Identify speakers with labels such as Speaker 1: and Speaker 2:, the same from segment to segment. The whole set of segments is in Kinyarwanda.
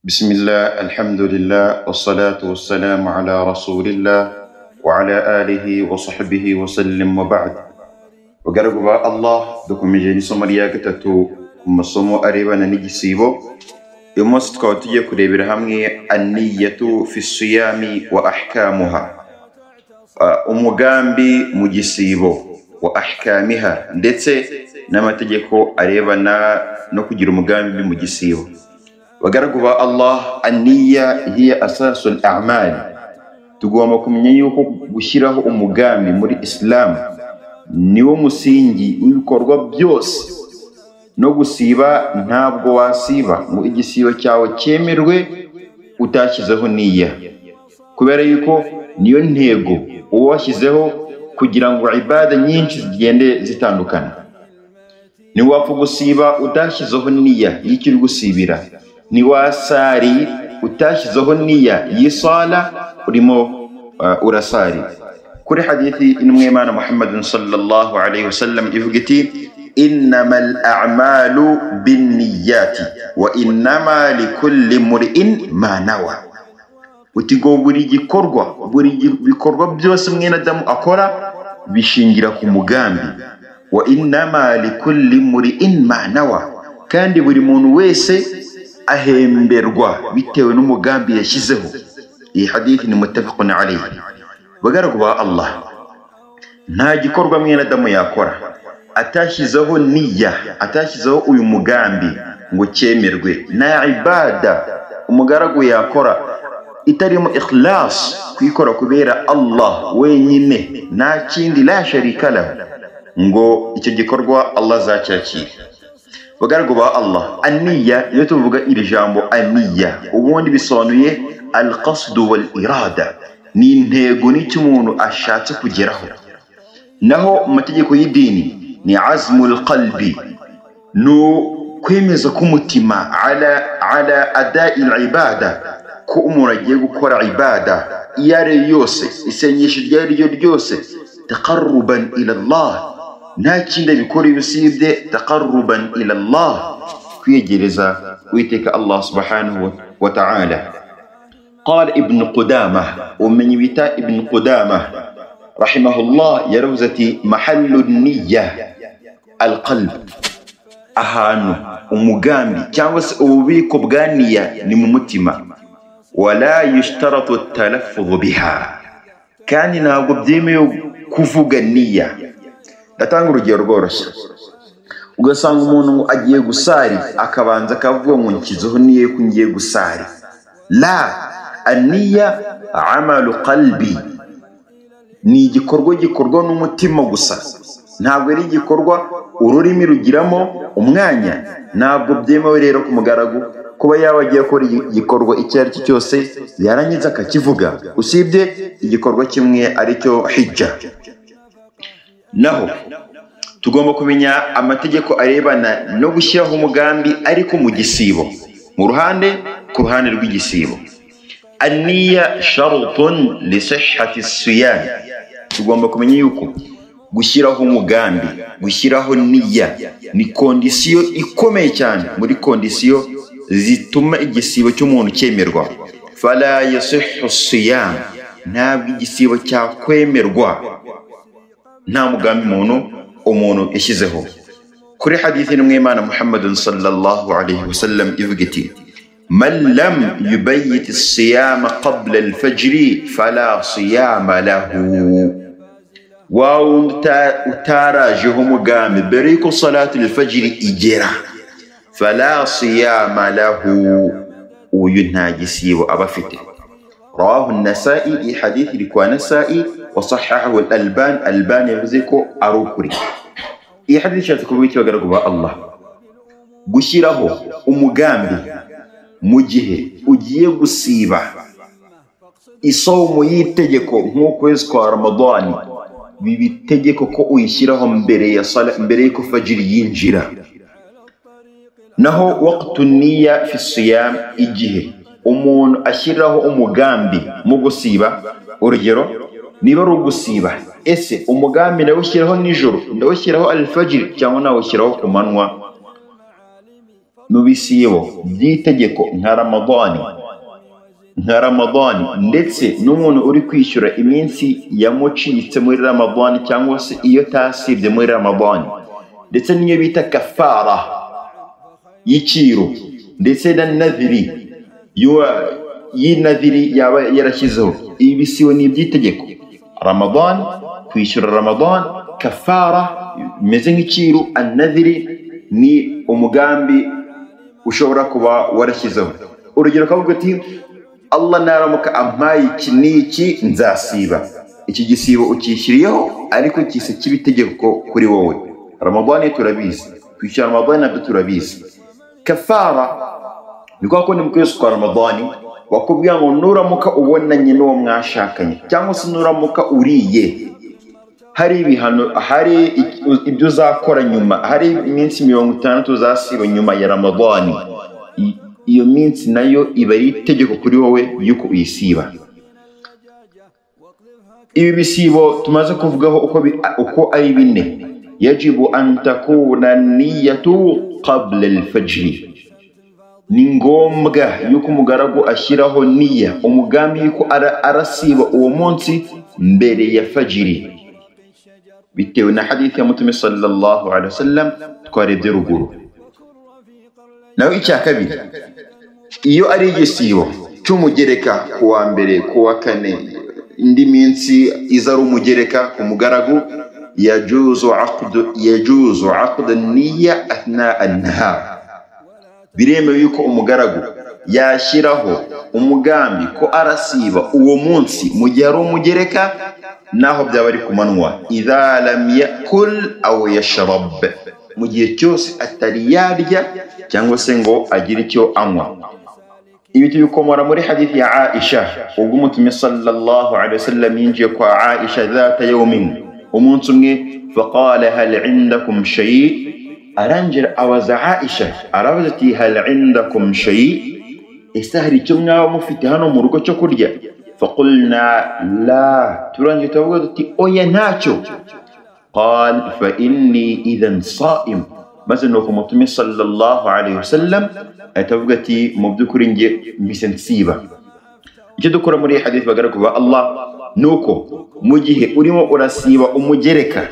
Speaker 1: بسم الله، الحمد لله، والصلاة والسلام على رسول الله وعلى آله وصحبه وسلم، وبعد. Bagaragu ba Allah, dukomeje n'isomo rya gatatu ku masomo arebana n'igisibo. Uyu munsi tukaba tugiye kurebera hamwe النية في الصيام وأحكامها. Umugambi mu gisibo وأحكامها, ndetse n'amategeko arebana no kugira umugambi mu gisibo. Bagaragu ba Allah, النية هي أساس الأعمال. Tugomba kumenya yuko gushyiraho umugambi muri Islam niwo musingi w'ibikorwa byose. No gusiba, ntabwo wasiba ngo igisibo cyawe cyemerwe utashyizeho niya, kubera yuko niyo ntego uba washyizeho kugira ngo ibada nyinshi zigende zitandukana. Ntiwapfa gusiba udashyizeho niya y'icyo uri gusibira, ntiwasari utashyizeho niya y'isala urimo urasari. Kuri hadithi intumwa y'Imana Muhammadin صلى الله عليه وسلم ivuga iti: إنما الأعمال بالنيات وإنما لكل امرئ ما نوى. Uti ngo buri gikorwa, buri bikorwa byose mwene Adamu akora bishingira ku mugambi. وإنما لكل امرئ ما نوى, kandi buri muntu wese ahemberwa bitewe n'umugambi yashyizeho. Iyi hadithi ni متفق عليه. Bagaragu ba Allah, nta gikorwa mwene Adamu yakora atashyizeho niya, atashyizeho uyu mugambi ngo cyemerwe. Nta ibada umugaragu yakora itarimo ikhlas, kuyikora kubera Allah wenyine, nta kindi, لا شريك له, ngo icyo gikorwa Allah azacyakire. Bagaragu ba Allah, النية, iyo tuvuga iri jambo النية, ubundi bisobanuye القصد والإرادة, ni intego n'icyo umuntu ashatse kugeraho. Naho mu mategeko y'idini ni عزم القلب, ni ukwemeza k'umutima على أداء العبادة, ko umuntu agiye gukora ibada iyo ari yo yose, isengesho iryo ari ryo ryose, تقربا إلى الله, nta kindi abikora usibye تقربا إلى الله, kwiyegereza Uwiteka Allah سبحانه وتعالى. قال ابن قدامة, ubumenyi bita Ibn Qudama رحمه الله, yaravuze ati: محل النية القلب. Ahantu umugambi cyangwa se ububiko bwa niya ni mu mutima. ولا يشترط التلفظ بها, kandi ntabwo byemewe kuvuga niya. Ndatanga urugero rworoshye. Ugasanga umuntu ngo agiye gusari, akabanza akavuga ngo nshyizeho niya ko ngiye gusari. لا, النية عمل قلبي, ni igikorwa gikorwa n'umutima gusa, ntabwo ari igikorwa ururimi rugiramo umwanya. Ntabwo byemewe rero ku mugaragu kuba yaba agiye gukora igikorwa icyo ari cyo cyose, yarangiza akakivuga, usibye igikorwa kimwe, aricyo hijja. Naho tugomba kumenya amategeko arebana no gushyiraho umugambi ariko mu gisibo, mu ruhande ku ruhande rw'igisibo. النية شرط لصحة الصيام. Tugomba kumenya yuko gushyiraho umugambi, gushyiraho niya, ni condition ikomeye cyane muri condition zituma igisibo cy'umuntu cyemerwa. فلا يصح الصيام, ntabwo igisibo cyakwemerwa nta mugambi umuntu yashyizeho. Kuri hadithi y'intumwa y'Imana Muhammadun صلى الله عليه وسلم ivuga iti: من لم يبيت الصيام قبل الفجر فلا صيام له. Wa wundi utarajeho umugambi mbere yuko صلاة الفجر igera, فلا صيام له, uyu nta gisibo aba afite. رواه النسائي. Iyi hadithi iri kwa Nasa'i. وصححه الألباني. Albani yavuze ko ari ukuri. Iyi hadithi ishatse kuvuga iki, bagaragu ba Allah? Gushyiraho umugambi mu gihe ugiye gusiba isomo y'itegeko nk'ukwezi kwa Ramadani, biba itegeko ko uyishyiraho mbere ya sala, mbere y'uko fajiri yinjira. Naho وقت النية في الصيام, igihe umuntu ashyiraho umugambi mu gusiba, urugero niba ari ugusiba, ese umugambi ndawushyiraho nijoro, ndawushyiraho alfajiri, cyangwa nawushyiraho ku manywa? Mu bisibo by'itegeko nka Ramadani ndetse n'umuntu uri kwishyura iminsi yamucitse muri Ramadani cyangwa se iyo tasibye muri Ramadani, ndetse n'iyo bita kafara y'iciro, ndetse na nadhiri y'inadhiri yaba yarashyizeho. Ibi bisibo ni iby'itegeko: Ramadani, kwishyura Ramadani, kafara bimeze nk'iciro, anadhiri ni umugambi ushobora kuba warashyizeho. Urugero ukavuga uti Allah naramuka ampaye iki n'iki nzasiba. Iki gisibo ukishyiriyeho ariko kise kibitegeko kuri wowe. Ramadani turabizi, kwishyura Ramadani nabyo turabizi. Kafara ni kwa kundi mu kwezi kwa Ramadani bakubwira ngo nuramuka ubonanye n'uwo mwashakanye cyangwa se nuramuka uriye, hari ibihano, hari ibyo uzakora nyuma, hari iminsi 60 uzasiba nyuma ya Ramadani. Iyo minsi nayo iba ari itegeko kuri wowe yuko uyisiba. Ibi bisibo tumaze kuvugaho uko ari bine, yajibu an takuna niyatu qabla al-fajr. Ni ngombwa yuko umugaragu ashyiraho niya, umugambi yuko arasiba uwo munsi mbere ya fajiri, bitewe na hadithi ya Mutume sallallahu alaihi wasallam twarebye ruguru. Naho icya kabiri, iyo ari igisibo cy'umugereka ku wa mbere, ku wa kane, indi minsi iza ari umugereka ku mugaragu, yajuzu aqd niyya athna an-nahar. Biremewe yuko umugaragu yashyiraho umugambi ko arasiba uwo munsi mu gihe ari umugereka, naho byaba ari ku manywa, idha lam yakul aw yashrab, mu gihe cyose atari yarya cyangwa se ngo agire icyo anywa. Ibi tubikomora muri hadithi ya Aisha, ubwo Umutume sallallahu alaihi wasallam yinjiye kwa Aisha dhata yawmin, umunsi umwe, faqala hal indakum shay, arangira abaza Aisha, arabaza ati hal indakum shay, ese hari icyo mwaba mufite hano mu rugo cyo kurya? Faqulna la, turangira turavuga tuti oya ntacyo. Qal fa inni idhan sa'im, maze nuko Umutume sallallahu alaihi wasallam atavuga ati mu by'ukuri nge mpise nsiba. Icyo dukora muri hadithi bagaragu ba Allah nuko mu gihe urimo urasiba umugereka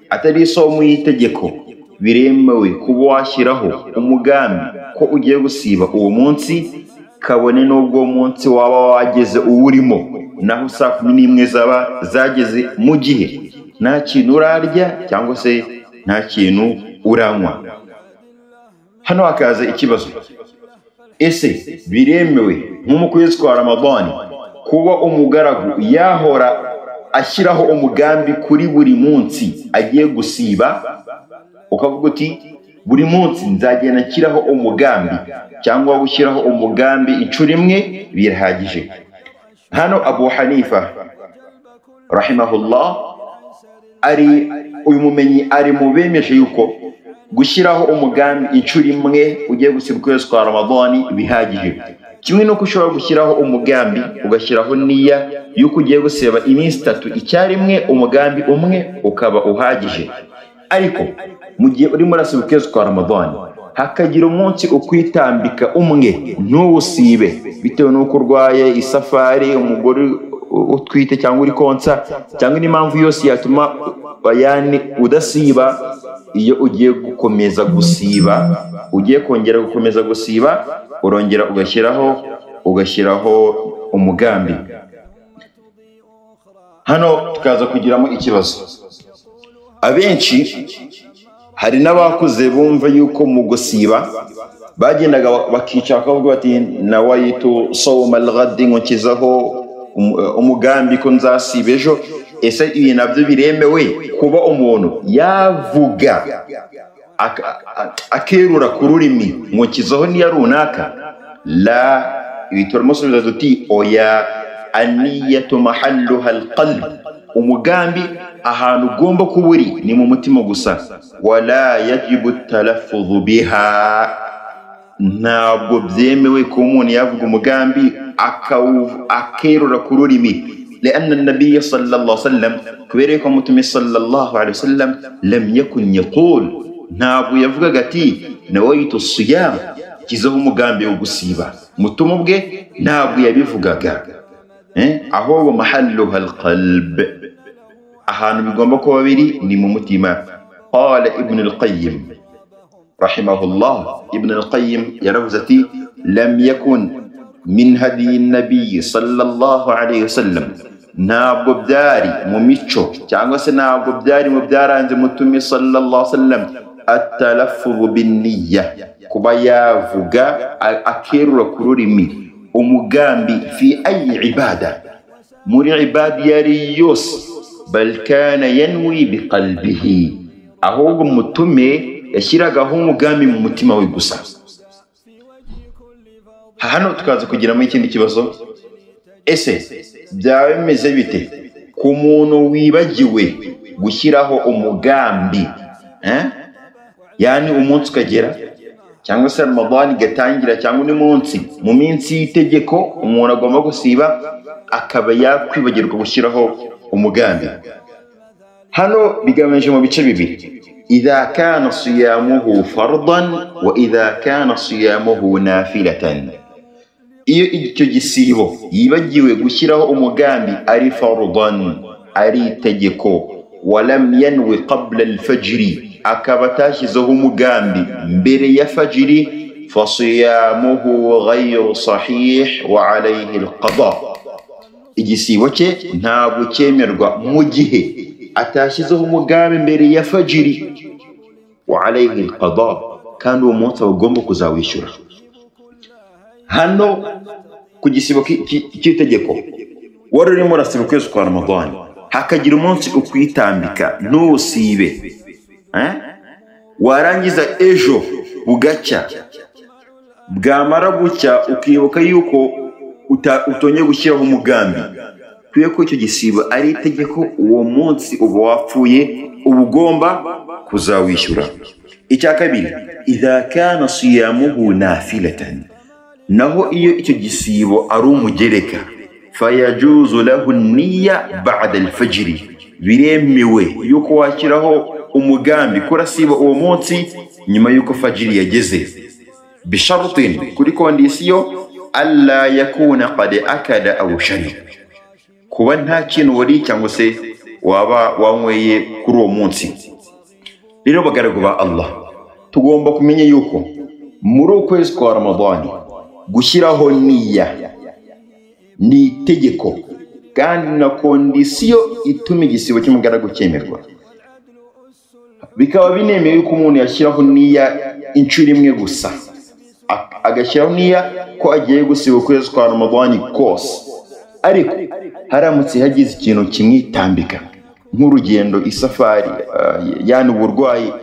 Speaker 1: atari isomo y'itegeko, biremewe kuba washyiraho umugambi ko ugiye gusiba uwo munsi, kabone n'ubwo munsi waba wageze uwurimo, naho saa 11 zaba zageze, mu gihe nta kintu urarya cyangwa se nta kintu uranywa. Hano hakaza ikibazo: ese biremewe nko mu kwezi kwa Ramadani kuba umugaragu yahora ashyiraho umugambi kuri buri munsi agiye gusiba, ukavuga uti buri munsi nzagenda nshyiraho umugambi, cyangwa gushyiraho umugambi inshuro imwe birahagije? Hano Abu Hanifa rahimahullah ari uyu mumenyi ari mu bemeje yuko gushyiraho umugambi inshuro imwe ugiye gusiba ukwezi kwa Ramadani bihagije, kimwe nuko ushobora gushyiraho umugambi ugashyiraho niya yuko ugiye gusiba iminsi 3 icyarimwe, umugambi umwe ukaba uhagije. Ariko mu gihe urimo urasiba ukwezi kwa Ramadani hakagira umunsi ukwitambika umwe ntuwusibe bitewe n'uko urwaye, isafari, umugore utwite cyangwa uri konsa, cyangwa n'impamvu yose yatuma bayani udasiba, iyo ugiye gukomeza gusiba, ugiye kongera gukomeza gusiba, urongera ugashyiraho umugambi. Hano tukaza kugiramo ikibazo. Abenshi hari n'abakuze bumva yuko mu gusiba bagendaga bakicara bakavuga bati nawaitu sawma al-ghadi, ngo nshyizeho umugambi ko nzasiba ejo. Ese ibi nabyo biremewe kuba umuntu yavuga akerura ku rurimi ngo nshyizeho niya runaka? La, ibi turamusubiza tuti oya, aniyatu mahalluha alqalb, umugambi ahantu ugomba kuba uri ni mu mutima gusa. Wala yajibu talaffudhu biha, ntabwo byemewe ko umuntu yavuga umugambi akerura ku rurimi. لأن النبي صلى الله عليه وسلم كبيركم متمي صلى الله عليه وسلم لم يكن يقول، Ntabwo yavugaga ati nawaitu siyam, kizeho umugambi wo gusiba. Mutume ubwe ntabwo yabivugaga, ahubwo mahalluha alqalb, ahantu bigomba kuba biri ni mu mutima. Qala Ibn al-Qayyim rahimahullah, Ibn al-Qayyim yaravuze ati lam yakun min hadiyi nabiyi sallallahu alayhi wasallam, ntabwo byari mu mico cyangwa se ntabwo byari mu byaranze mutume sallallahu alayhi wasallam atalaffuzu binniya, kuba yavuga akerura ku rurimi umugambi fi ayi ibada, muri ibada iyo ari yose, bal kana yanwi biqalbihi, ahubwo mutume yashyiragaho umugambi mu mutima we gusa. Hano tukaza kugiramo ikindi kibazo, ese byaba bimeze bite ku muntu wibagiwe gushyiraho umugambi, yani umunsi ukagera cyangwa se Ramadhan igatangira cyangwa undi munsi mu minsi y'itegeko umuntu agomba gusiba akaba yakwibagirwa gushyiraho umugambi? Hano bigamije mu bice bibiri, idha kana siyamuhu fardan wa idha kana siyamuhu nafilatan. Iyo icyo gisibo yibagiwe gushyiraho umugambi ari fardan, ari itegeko, walam yanwi qabla alfajri, akaba atashyizeho umugambi mbere ya fajiri, fasiyamuhu ghayru sahih wa alayhi alqada, igisibo cye ntabwo cyemerwa mu gihe atashyizeho umugambi mbere ya fajiri, wa alayhi alqada, kandi uwo munsi aba agomba kuzawishyura. Hano ku gisibo cy'itegeko wari urimo urasiba ukwezi kwa Ramadhan, hakagira umunsi ukwitambika ntusibe, warangiza ejo bugacya, bwamara gucya ukibuka yuko utongeye gushyiraho umugambi, kubera ko icyo gisibo ari itegeko, uwo munsi uba wapfuye, uba ugomba kuzawishyura. Icya kabiri, idha kana siyamuhu nafilatan, naho iyo icyo gisibo ari umugereka, fayajuzu lahu niyya ba'da alfajri, biremewe yuko washyiraho umugambi kurasiba uwo munsi nyuma yuko fajiri yageze, bishartin, kuri kondisiyo alla yakuna qad akada aw sharib, kuba nta kintu wari cyangwa se waba wanyweye kuri uwo munsi. Rero bagaragu ba Allah, tugomba kumenya yuko muri ukwezi kwa Ramadhani gushyiraho niya ni itegeko kandi na kondisiyo ituma igisibo cy'umugaragu cyemerwa. Bikaba binemewe yuko umuntu yashyiraho niya inshuro imwe gusa, agashyiraho niya ko agiye gusiba ukwezi kwa Ramadhani kose, ariko haramutse hagize ikintu kimwitambika nk'urugendo, isafari, yani uburwayi,